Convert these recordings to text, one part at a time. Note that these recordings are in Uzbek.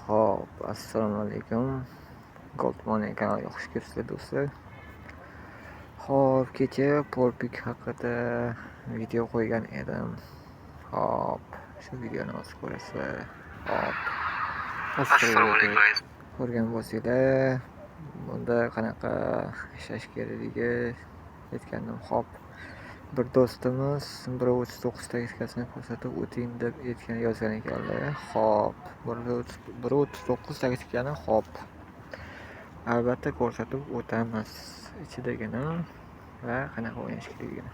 Xo'p, assalomu alaykum. Gold Money kanaliga xush kelibsizlar, do'stlar. Xo'p, kecha Polpik haqida video qo'ygan edim. Xo'p, shu videoni hozir ko'rasizlar. Xo'p. Assalomu alaykum. Ko'rgan bo'lsanglar, bunda qanaqa ishlash kerakligi aytgandim. Xo'p. Bir do'stimiz 1.39 taktikasini ko'rsatib o'ting deb aytgan, yozgan ekanlar. Xo'p, 1.39 taktikani xo'p. Albatta ko'rsatib o'tamiz ichidagini va qanaqa o'ynash kerakligini.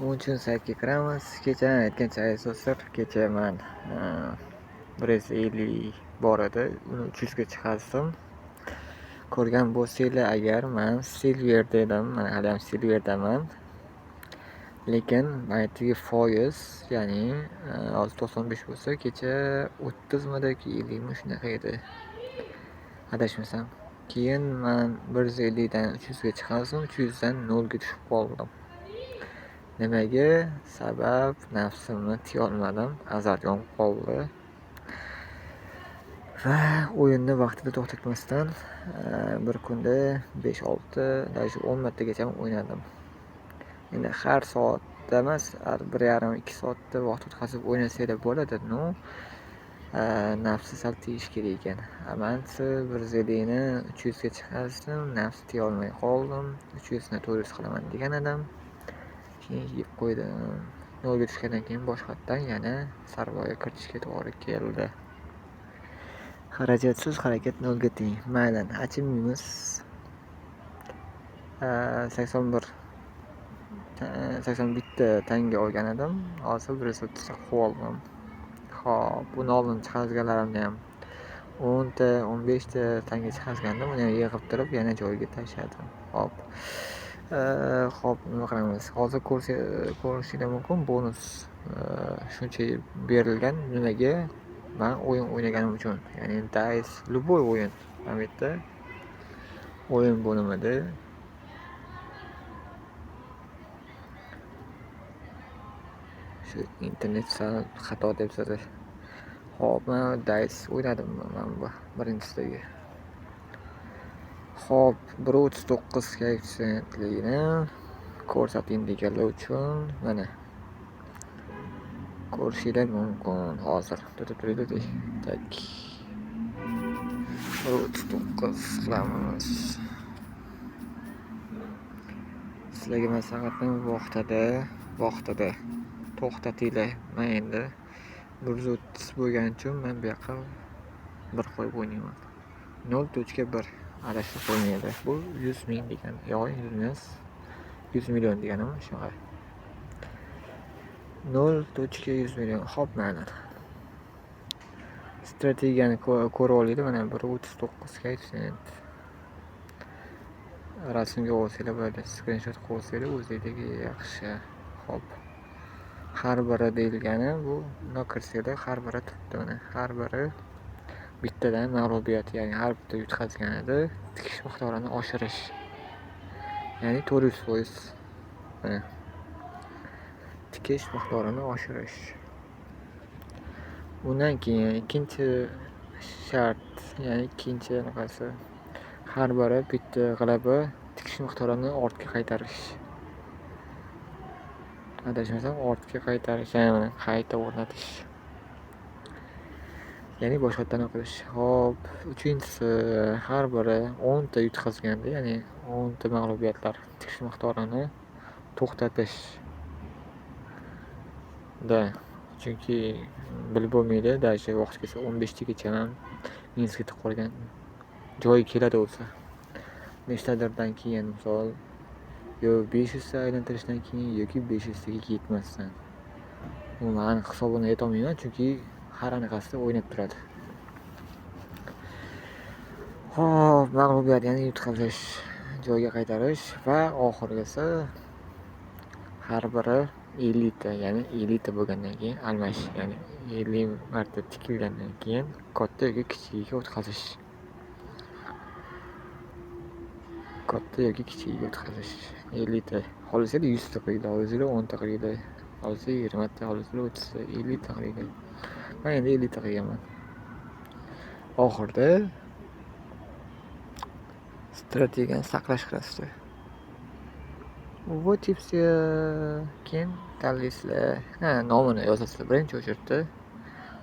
Buning uchun saytga kiramiz. Kecha aytgancha, aziz do'stlar, kecha man 150 bor edi. Uni 300 ga chiqardim. Ko'rgan bo'lsanglar agar, man silver dedim, man hali ham silverdaman. Lekin maytigi foiz, ya'ni hozir 95 bo'lsa, kecha 30 midi yoki 50 mi shunaqa edi. Adashmasam. Keyin man 150 dan 300 ga chiqardim, 300 dan 0 ga tushib qoldim. Nimaga? Sabab nafsimni tiyolmadim, azart yonib qoldi. Va o'yinni vaqtida to'xtatmasdan bir kunda 5-6, даже 10 martagacha o'ynadim. Endi har soatda emas, har 1,5-2 soatda vaqt o'tkazib o'ynasanglar bo'ladi, но nafsi sal tiyish kerak ekan. Man 150 ni 300 ga chiqardim, nafs tiyolmay qoldim. 300 ni 400 qilaman degan edim. Keyin yeb qo'ydim. 0 ga tushgandan keyin boshqatdan yana sarmoya kiritishga to'g'ri keldi. Xarajatsiz harakat nolga teng. Mayli, achinmaymiz. 81, 81 tanga olgan edim. Hozir 130 ta qilib oldim. Xo'p, buni oldin chiqarganlarimni ham 10 ta, 15 ta tanga chiqargandim. Uni ham yig'ib turib yana joyiga tashladim. Xo'p. Xo'p, nima qilamiz? Hozir ko'rishinglar mumkin, bonus shuncha berilgan. Nimaga? Man o'yin o'ynaganim uchun. Ya'ni dice, любой o'yin. Mana bu yerda o'yin bo'limida shu internet sal xato deb turadi. Xo'p, man dice o'ynadim mana bu birinchisidagi. Xo'p, 1.39 koeffitsiyentligini ko'rsating deganlar uchun mana ko'rishinglar mumkin hozir. Turib turinglar. Tak. 1.39 qilamiz. Sizlarga maslahatim, vaqtida to'xtatinglar. Men endi 1.30 bo'lgani uchun men bu yoqqa bir qo'yib o'ynayman. 0.1 adashib qo'ymaydi. Bu 100 ming degani, yo'q, 100 emas, 100 million deganimi shunaqa. 0.100 million. Xo'p, mayli. Strategiyani ko'rib olaylik. Mana 1.39 koeffitsient. Rasmga olsanglar bo'ladi, skrinshot qilib olsanglar o'zingizga yaxshi. Xo'p. Har biri deyilgani bu bundoq kirsanglar har biri turibdi mana. Har biri bittadan mag'lubiyat, ya'ni har bitta yutqazganida tikish miqdorini oshirish. Ya'ni 400%. Mana. Tikish miqdorini oshirish. Undan keyin ikkinchi shart, ya'ni ikkinchi anaqasi, har biri bitta g'alaba tikish miqdorini ortga qaytarish. Adashmasam ortga qaytarish, ya'ni qayta o'rnatish. Ya'ni boshqatdan qilish. Xo'p, uchinchisi har biri 10 ta yutqazganda, ya'ni 10 ta mag'lubiyatlar tikish miqdorini to'xtatish. Da, chunki bilib bo'lmaydi, даже vaqti kelsa 15 tagacha ham minusga ketib qolgan joyi keladi o'zi. Nechtadirdan keyin, misol, yo 500 ta aylantirishdan keyin yoki 500 taga yetmasdan. Umuman aniq hisobini aytolmayman, chunki har anaqasida o'ynab turadi. Xo'p, mag'lubiyat, ya'ni yutqazish, joyga qaytarish va oxirgisi har biri 50 ta, ya'ni 50 ta bo'lgandan keyin almashish, ya'ni 50 marta tikilgandan keyin katta yoki kichigiga o'tkazish. Katta yoki kichigiga o'tkazish. 50 ta. Xohlasanglar 100 ta qilinglar, xohlasanglar 10 ta qilinglar, xohlasanglar 20 ta, xohlasanglar 30 ta, 50 ta qilinglar. Men endi 50 ta qilganman. Oxirida strategiyani saqlash qilasizlar. Вот и все. Keyin tanlaysizlar. Ha, nomini yozasizlar birinchi очередda.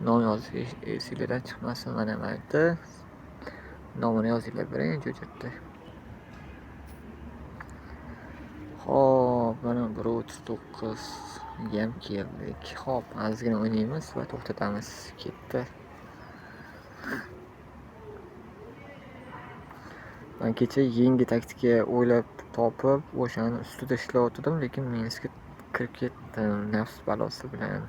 Nom yozish esinglardan chiqmasin, mana bu yerda. Nomini yozinglar birinchi очередda. Xo'p, mana 1.39 ga ham keldik. Xo'p, ozgina o'ynaymiz va to'xtatamiz. Ketdi. Men kecha yangi taktika o'ylab topib, o'shani ustida ishlayotgandim, lekin minusga kirib ketdim nafs balosi bilan.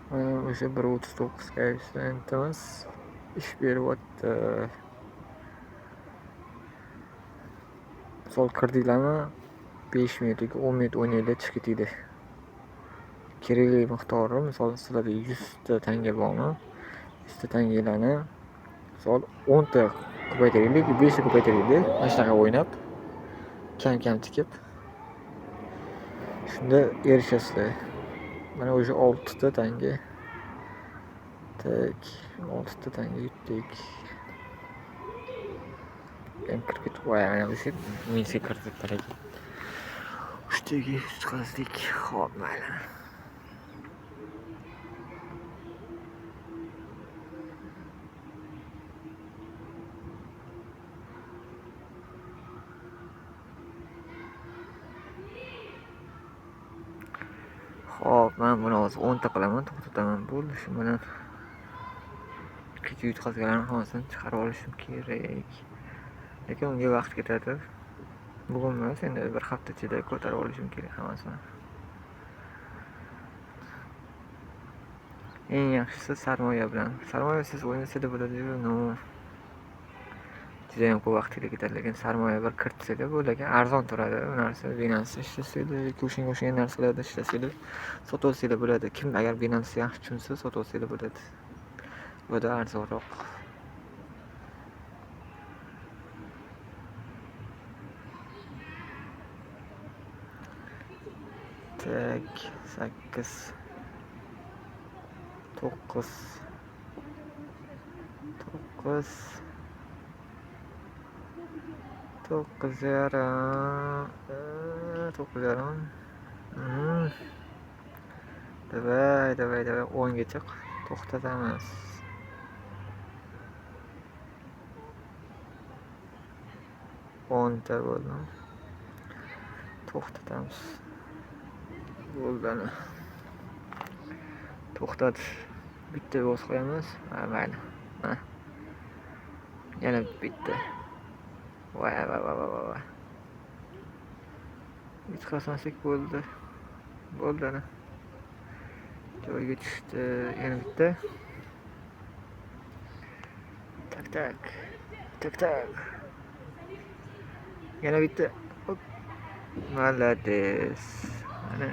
Mana o'sha 1.39 koeffitsiyentimiz ish beryapti. Misol kirdinglarmi, 5 minut yoki 10 minut o'ynaydi, chiqib ketadi. Kerakli miqdori, misol sizlarda 100 ta tanga bormi? 100 ta tangalarni misol 10 ta ko'paytiraylik, 5 ta ko'paytiraylik. Mana shunaqa o'ynab, kam-kam tikib, shunda erishasizlar. Mana o'sha 6 ta tanga. Tak, 6 ta tanga yutdik. Ham kirib ketib, voy, mana o'sha minusga kirdik balaki. Uchtaga yutqazdik. Xo'p, mayli. Xo'p, men buni hozir 10 ta qilaman, to'xtataman. Bo'ldi, shu bilan kecha yutqazganlarni hammasini chiqarib olishim kerak. Lekin unga vaqt ketadi. Bugun emas, endi bir hafta ichida ko'tarib olishim kerak hammasini. Eng yaxshisi sarmoya bilan. Sarmoyasiz o'ynasanglar bo'ladi-yu, no. Juda ham ko'p vaqt ketadi, lekin sarmoya bir kiritsanglar bu lekin arzon turadi. Bu narsa Binance ishlasanglar yoki o'shanga o'xshagan narsalarda ishlasanglar, sotib olsanglar bo'ladi. Kim agar Binance yaxshi tushunsa, sotib olsanglar bo'ladi. Bu da arzonroq. Tak, 8, 9, 9, 9,5, 9,5. Давай, давай, давай, 10 gacha to'xtatamiz. 10 ta bo'ldi. To'xtatamiz. Bo'ldi ana. To'xtat. Bitta bosib qo'yamiz. Ha, mayli. Mana. Yana bitta. Voy, voy, voy, voy, voy. Yutqazmasak bo'ldi. Bo'ldi ana. Joyiga tushdi. Yana bitta. Tak, tak. Tak, tak. Yana bitta. Hop. Молодец. Mana.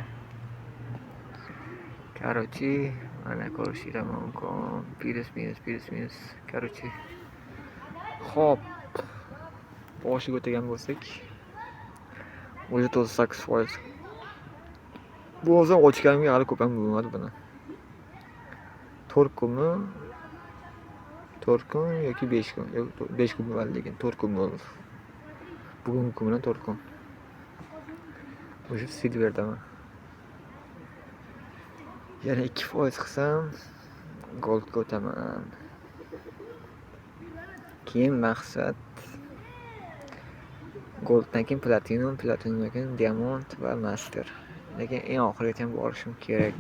Короче, mana ko'rishinglar mumkin. Плюс, минус, плюс, минус. Короче. Xo'p. Boshiga o'tagan bo'lsak, уже 98%. Bu o'zim ochganimga hali ko'p ham bo'lmadi buni. 4 kunmi? 4 kun yoki 5 kun. Yo'q, 5 kun bo'lmadi, lekin 4 kun bo'ldi. Bugungi kun bilan 4 kun. Уже silverdaman. Yana 2% qilsam goldga o'taman. Keyin maqsad golddan keyin platinum, platinumdan keyin diamond va master. Lekin eng oxirigacha ham borishim kerak.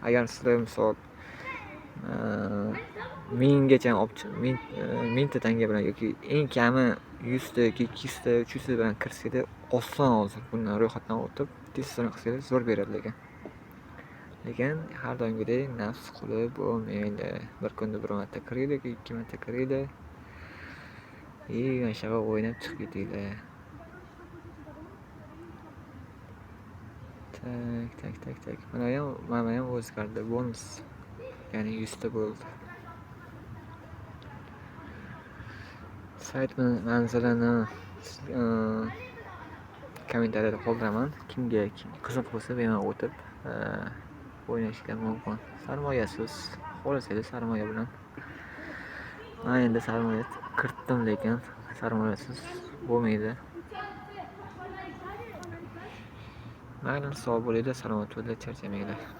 Agar sizlar misol minggacha olib 1000 ta tanga bilan yoki eng kami 100 ta yoki 200 ta, 300 ta bilan kirsanglar, oson hozir bundan ro'yxatdan o'tib, testini qilsanglar zo'r beradi lekin. Lekin har doimgidek nafs quli bo'lmanglar. Bir kunda bir marta kiringlar yoki ikki marta kiringlar. И mana shunaqa o'ynab chiqib ketinglar. Так, так, так, так. Mana ham, mana ham o'zgardi. Bonus. Ya'ni 100 ta bo'ldi. Sayt manzilini Kommentariyada qoldiraman. Kimga qiziq bo'lsa, bemalol o'tib o'ynashga mumkin. Sarmoyasiz, xohlasangiz sarmoya bilan. Men endi sarmoya kiritdim, lekin sarmoyasiz bo'lmaydi. Mayli, sog' bo'linglar, salomat bo'linglar, charchamanglar.